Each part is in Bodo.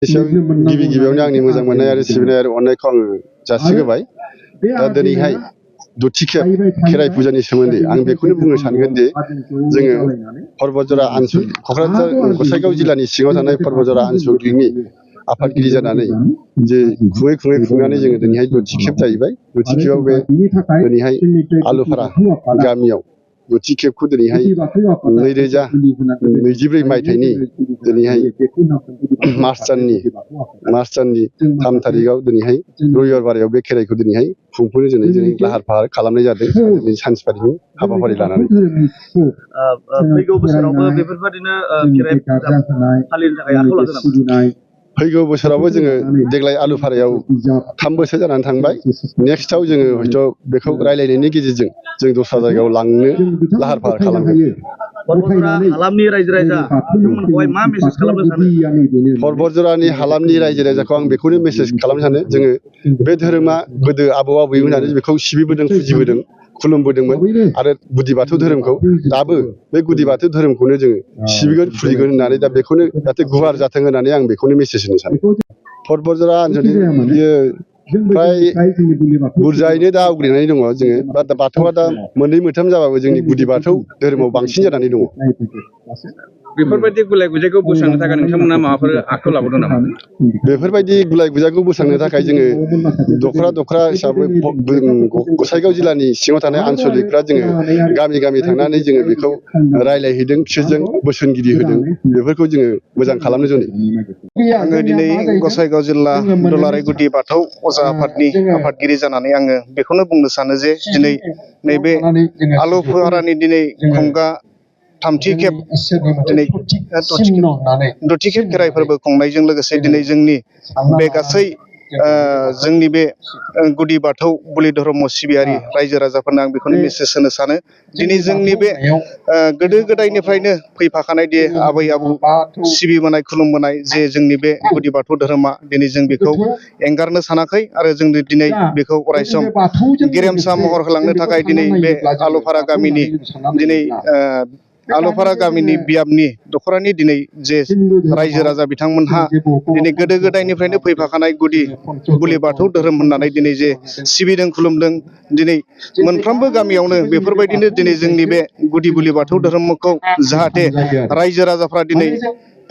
गिबि गिबियावनो आंनि मोजां मोननाय आरो सिबिनाय आरो अननायखौ आङो जासिहोबाय। दा दिनैहाय दथि खेब खेराइ फुजानि सोमोन्दै आं बेखौनो बुंनो सानगोन दि जोङो पर्बतजरा आनसलिक क'क्राझार गसाइगाव जिल्लानि सिङाव थानाय पर्बतजरा आनसलिकनि आफादगिरि जानानै जे खुङै खुंनानै जोङो दिनैहाय दथि खेब जाहैबाय। दथि खेबाव बे दिनैहाय आलुफारा गामियाव दथि खेबखौ दिनैहाय 2024 मायथाइनि दिनैहाय मार्च दाननि 3 थारिखआव दिनैहाय रबिबार बारायाव बे खेराइखौ दिनैहाय खुंफुंनो दिनै लाहार फाहार खालामनाय जादों दिनै सानसेफारिनि हाबाफारि लानानै। फैगौ बोसोरावबो बेफोरबायदिनो खेराइ फुजा फालिनो थाखाय आखायाव लादों नामा? फैगौ बोसोरावबो जोङो देग्लाय आलुफारायाव 3 बोसोर जानानै थांबाय। नेक्स्टआव जोङो हयथ' बेखौ रायलायनायनि गेजेरजों जों दस्रा जायगायाव लांनो लाहार फाहार खालामगोन। पर्बतजरा हालामनि रायजो राजा बिथांमोनखौहाय मा मेसेज खालामनो सानो? पर्बतजरानि हालामनि रायजो राजाखौ आं बेखौनो मेसेज खालामनो सानो जोङो बे धोरोमा गोदो आबौ आबैमोनानो बेखौ सिबिबोदों फुजिबोदों खुलुमबोदोंमोन आरो गुदि बाथौ धोरोमखौ दाबो बे गुदि बाथौ धोरोमखौनो जोङो सिबिगोन फुजिगोन होननानै दा बेखौनो जाहाथे गुवार जाथों होननानै आं बेखौनो मेसेज होनो सानो। पर्बतजरा आनसलिक बियो फ्राय बुरजायैनो दा आवग्रिनानै दङ। जोङो बाथौआ दा मोननै मोनथाम जाबाबो जोंनि गुदि बाथौ धोरोमाव बांसिन जानानै दङ। बेफोरबायदि गुलाय गुजायखौ बोस्रांनो थाखाय नोंथांमोना माबाफोर आखायाव लाबोदों नामा? बेफोरबायदि गुलाय गुजायखौ बोस्रांनो थाखाय जोङो दखरा हिसाबै गसाइगाव जिल्लानि सिङाव थानाय आनसलिकफ्रा जोङो गामि गामि थांनानै जोङो बेखौ रायलायहैदों बिसोरजों बोसोनगिरि होदों बेफोरखौ जोङो मोजां खालामनो जुनै। आङो दिनै गसाइगाव जिल्ला दुलाराय गुदि बाथौ अजा आफादनि आफादगिरि जानानै आङो बेखौनो बुंनो सानो जे दिनै नैबे आलुफारानि दिनै खुंगा थामथि खेब दिनै दथि खेब खेराइ फोरबो खुंनायजों लोगोसे दिनै जोंनि बे गासै जोंनि बे गुदि बाथौ बुलि धर्म सिबियारि रायजो राजाफोरनो आं बेखौनो मेसेज होनो सानो दिनै जोंनि बे गोदो गोदायनिफ्रायनो फैफाखानाय दि आबै आबौ सिबिबोनाय खुलुमबोनाय जे जोंनि बे गुदि बाथौ धोरोमा दिनै जों बेखौ एंगारनो सानाखै आरो जों दिनै बेखौ अरायसम गेरेमसा महर होलांनो थाखाय दिनै बे आलुफारा गामिनि दिनै आलुफारा गामिनि बियाबनि दखरानि दिनै जे रायजो राजा बिथांमोनहा दिनै गोदो गोदायनिफ्रायनो फैफाखानाय गुदि बुलि बाथौ धोरोम होननानै दिनै जे सिबिदों खुलुमदों दिनै मोनफ्रोमबो गामियावनो बेफोरबायदिनो दिनै जोंनि बे गुदि बुलि बाथौ धोरोमखौ जाहाथे रायजो राजाफ्रा दिनै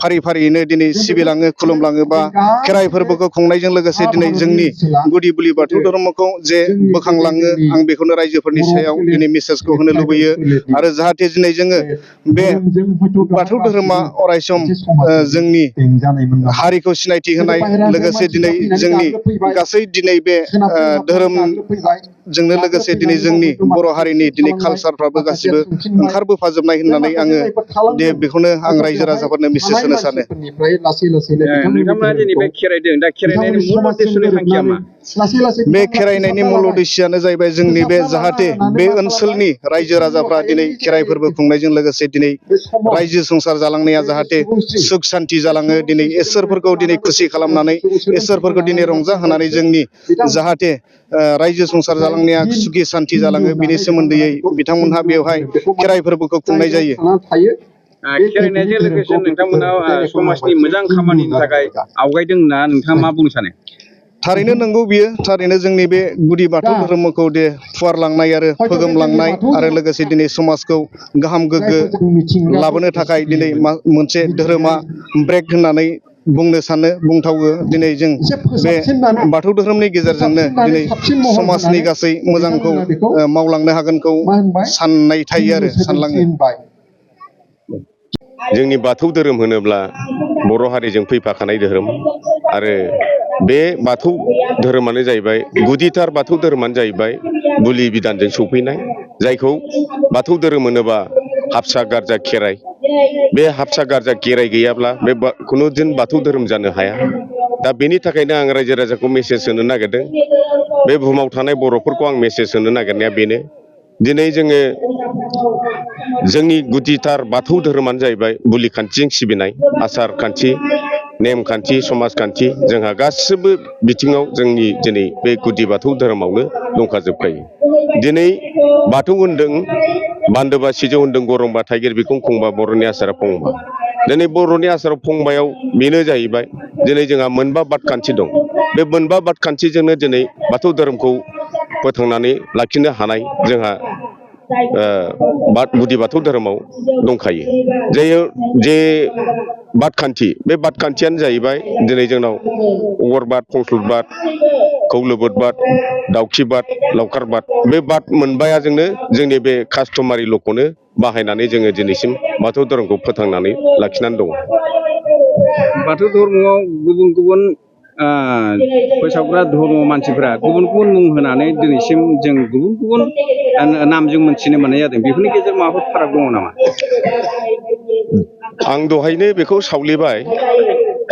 फारि फारियैनो दिनै सिबिलाङो खुलुमलाङो बा खेराइ फोरबोखौ खुंनायजों लोगोसे दिनै जोंनि गुदि बुलि बाथौ धर्मखौ जे बोखांलाङो आं बेखौनो रायजोफोरनि सायाव दिनै मेसेजखौ होनो लुबैयो आरो जाहाथे दिनै जोङो बे बाथौ धोरोमा अरायसम जोंनि हारिखौ सिनायथि होनाय लोगोसे दिनै जोंनि गासै दिनै बे धोरोमजोंनो लोगोसे दिनै जोंनि बर' हारिनि दिनै कालसारफ्राबो गासिबो ओंखारबोफाजोबनाय होननानै आङो बेखौनो आं रायजो राजाफोरनो मेसेज होनो सानो। नोंथांमोना दिनै बे खेराइदों दा खेराइनायनि मुल उद्देশ্যनि थांखिया मा? बे खेराइनायनि मुल उद्देश्यआनो जाहैबाय जोंनि बे जाहाथे बे ओनसोलनि रायजो राजाफ्रा दिनै खेराइ फोरबो खुंनायजों लोगोसे दिनै रायजो संसार जालांनाया जाहाथे सुख सान्ति जालाङो दिनै इसोरफोरखौ दिनै खुसि खालामनानै इसोरफोरखौ दिनै रंजाहोनानै जोंनि जाहाथे रायजो संसार जालांनाया सुखि सान्ति जालाङो बिनि सोमोन्दैयै बिथांमोनहा बेवहाय खेराइ फोरबोखौ खुंनाय जायो। खेराइनायजों लोगोसे नोंथांमोना समाजनि मोजां खामानिनि थाखाय आवगायदों होनना नोंथाङा मा बुंनो सानो? थारैनो नंगौ बियो थारैनो जोंनि बे गुदि बाथौ धोरोमखौ फुवारलांनाय आरो फोगोमलांनाय आरो लोगोसे दिनै समाजखौ गाहाम गोग्गो लाबोनो थाखाय दिनै मोनसे धोरोमा ब्रेक होननानै बुंनो सानो बुंथावो दिनै जों बे बाथौ धोरोमनि गेजेरजोंनो दिनै समाजनि गासै मोजांखौ मावलांनो हागोनखौ साननाय थायो आरो सानलाङो। जोंनि बाथौ धोरोम होनोब्ला बर' हारिजों फैफाखानाय धोरोम आरो बे बाथौ धोरोमानो जाहैबाय गुदिथार बाथौ धोरोमानो जाहैबाय बुलि बिधानजों सौफैनाय जायखौ बाथौ धोरोम होनोबा हाबसा गारजा खेराइ बे हाबसा गारजा खेराइ गैयाब्ला बे खुनु दिन बाथौ धोरोम जानो हाया। दा बेनि थाखायनो आं रायजो राजाखौ मेसेज होनो नागिरदों बे बुहुमाव थानाय बर'फोरखौ आं मेसेज होनो नागिरनाया बेनो दिनै जोङो जोंनि गुदिथार बाथौ धोरोमानो जाहैबाय बुलि खान्थिजों सिबिनाय आसार खान्थि नेमखान्थि समाजखान्थि जोंहा गासिबो बिथिङाव जोंनि दिनै बे गुदि बाथौ धोरोमावनो दंखाजोबखायो। दिनै बाथौ होनदों बान्दोबा सिजौ होनदों गरंबा थाइगिर बिखं खुंबा बर'नि आसारा फंबा दिनै बर'नि आसाराव फंबायाव बेनो जाहैबाय दिनै जोंहा मोनबा बादखान्थि दं। बे मोनबा बादखान्थिजोंनो दिनै बाथौ धोरोमखौ फोथांनानै लाखिनो हानाय जोंहा गुदि बाथौ धोरोमाव दंखायो। जे बादखान्थि बे बादखान्थियानो जाहैबाय दिनै जोंनाव अगरबाद, फंस्लदबाद, खौलोबोदबाद, दाउखिबाद, लावखारबाद बे बाद मोनबायाजोंनो जोंनि बे कास्टमारि ल'खौनो बाहायनानै जोङो दिनैसिम बाथौ धोरोमखौ फोथांनानै लाखिनानै दङ। बाथौ धर्मआव गुबुन गुबुन फोसावग्रा धर्म मानसिफोरा गुबुन गुबुन मुं होनानै दिनैसिम जों गुबुन गुबुन नामजों मोनथिनो मोननाय जादों। बेफोरनि गेजेराव माबाफोर फाराग दङ नामा? आं दहायनो बेखौ सावलेबाय।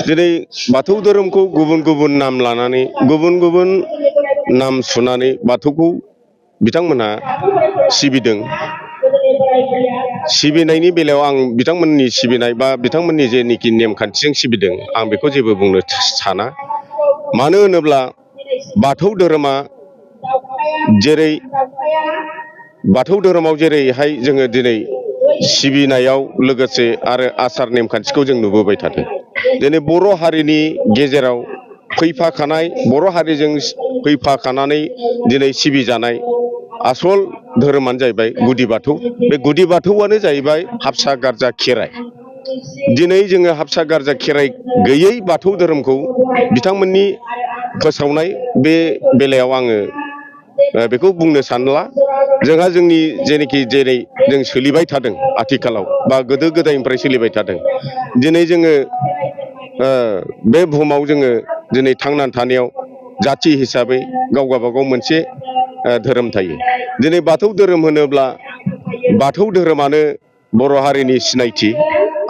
दिनै बाथौ धोरोमखौ गुबुन गुबुन नाम लानानै गुबुन गुबुन नाम सुनानै बाथौखौ बिथांमोनहा सिबिदों। सिबिनायनि बेलायाव आं बिथांमोननि सिबिनाय बा बिथांमोननि जेनिखि नेमखान्थिजों सिबिदों आं बेखौ जेबो बुंनो साना। मानो होनोब्ला बाथौ धोरोमा बाथौ धोरोमाव जेरैहाय जोङो दिनै सिबिनायाव लोगोसे आरो आसार नेमखान्थिखौ जों नुबोबाय थादों। दिनै बर' हारिनि गेजेराव फैफाखानाय बर' हारिजों फैफाखानानै दिनै सिबिजानाय आसल धोरोमानो जाहैबाय गुदि बाथौ। बे गुदि बाथौआनो जाहैबाय हाबसा गारजा खेराइ। दिनै जोङो हाबसा गारजा खेराइ गैयै बाथौ धोरोमखौ बिथांमोननि फोसावनाय बे बेलायाव आङो बेखौ बुंनो सानला। जोंहा जोंनि जेनोखि जेरै जों सोलिबाय थादों आथिखालाव बा गोदो गोदायनिफ्राय सोलिबाय थादों। दिनै जोङो बे बुहुमाव जोङो दिनै थांनानै थानायाव जाथि हिसाबै गाव गावबागाव मोनसे धोरोम थायो। दिनै बाथौ धोरोम होनोब्ला बाथौ धोरोमानो बर' हारिनि सिनायथि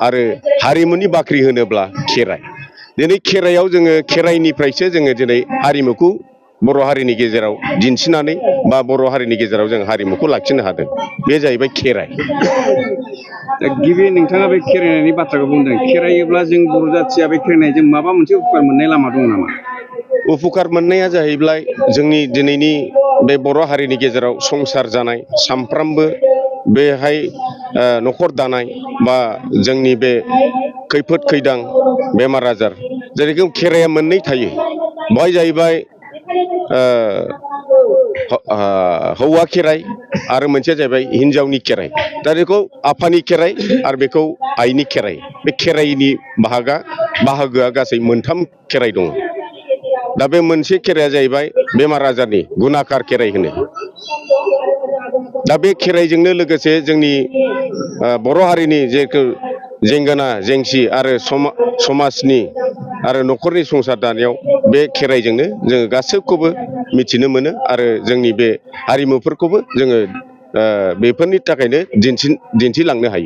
आरो हारिमुनि बाख्रि होनोब्ला खेराइ। दिनै खेराइयाव जोङो खेराइनिफ्रायसो जोङो दिनै हारिमुखौ बर' हारिनि गेजेराव दिन्थिनानै बा बर' हारिनि गेजेराव जों हारिमुखौ लाखिनो हादों। बे जाहैबाय खेराइ। गिबि नोंथाङा बे खेराइनायनि बाथ्राखौ बुंदों। खेरायोब्ला जों बर' जाथिया बे खेराइनायजों माबा मोनसे उपकार मोननाय लामा दङ नामा? उपकार मोननाया जाहैबाय जोंनि दिनैनि बे बर' हारिनि गेजेराव संसार जानाय सामफ्रामबो बेहाय न'खर दानाय बा जोंनि बे खैफोद खैदां बेमार आजार जेरैखम खेराइया मोननै थायो। बेवहाय जाहैबाय हौवा खेराइ आरो मोनसेया जाहैबाय हिन्जावनि खेराइ। दा बेखौ आफानि खेराइ आरो बेखौ आइनि खेराइ। बे खेराइनि बाहागोआ गासै मोनथाम खेराइ दङ। दा बे मोनसे खेराइया जाहैबाय बेमार आजारनि गुनाकार खेराइ होनो। दा बे खेराइजोंनो लोगोसे जोंनि बर' हारिनि जेखौ जेंगोना जेंसि आरो समाजनि आरो न'खरनि संसार दानायाव बे खेराइजोंनो जोङो गासैखौबो मिथिनो मोनो आरो जोंनि बे हारिमुफोरखौबो जोङो बेफोरनि थाखायनो दिन्थिलांनो हायो।